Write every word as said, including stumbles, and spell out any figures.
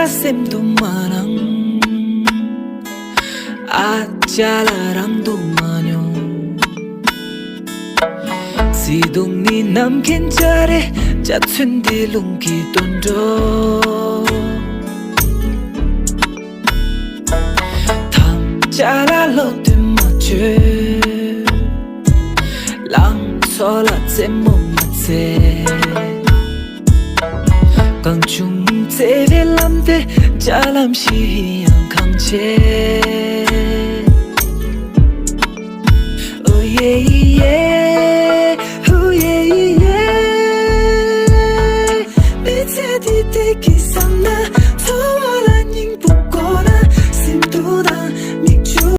སེམས་དུ་མ་རང་། ཨ་ཅག་ལ་རང་དུ་མ་མྱོང་། བརྩེ་དུང་ནི་ནམ་མཁའི་འཇའ་རིས། འཇའ་ཚོན་འདི་རླུང་གི་དུད་འགྲོ། ཐམས་ཅད་ལ་བློ་གཏད་མ་བྱོས། ལང་ཚོ་ལ་རྩེད་མོ་མ་རྩེ། གང་བྱུང་བརྩེ་བའི་ལམ་དེ། འཇའ་ལམ་བཞི་ཡང་གང་ཆེ།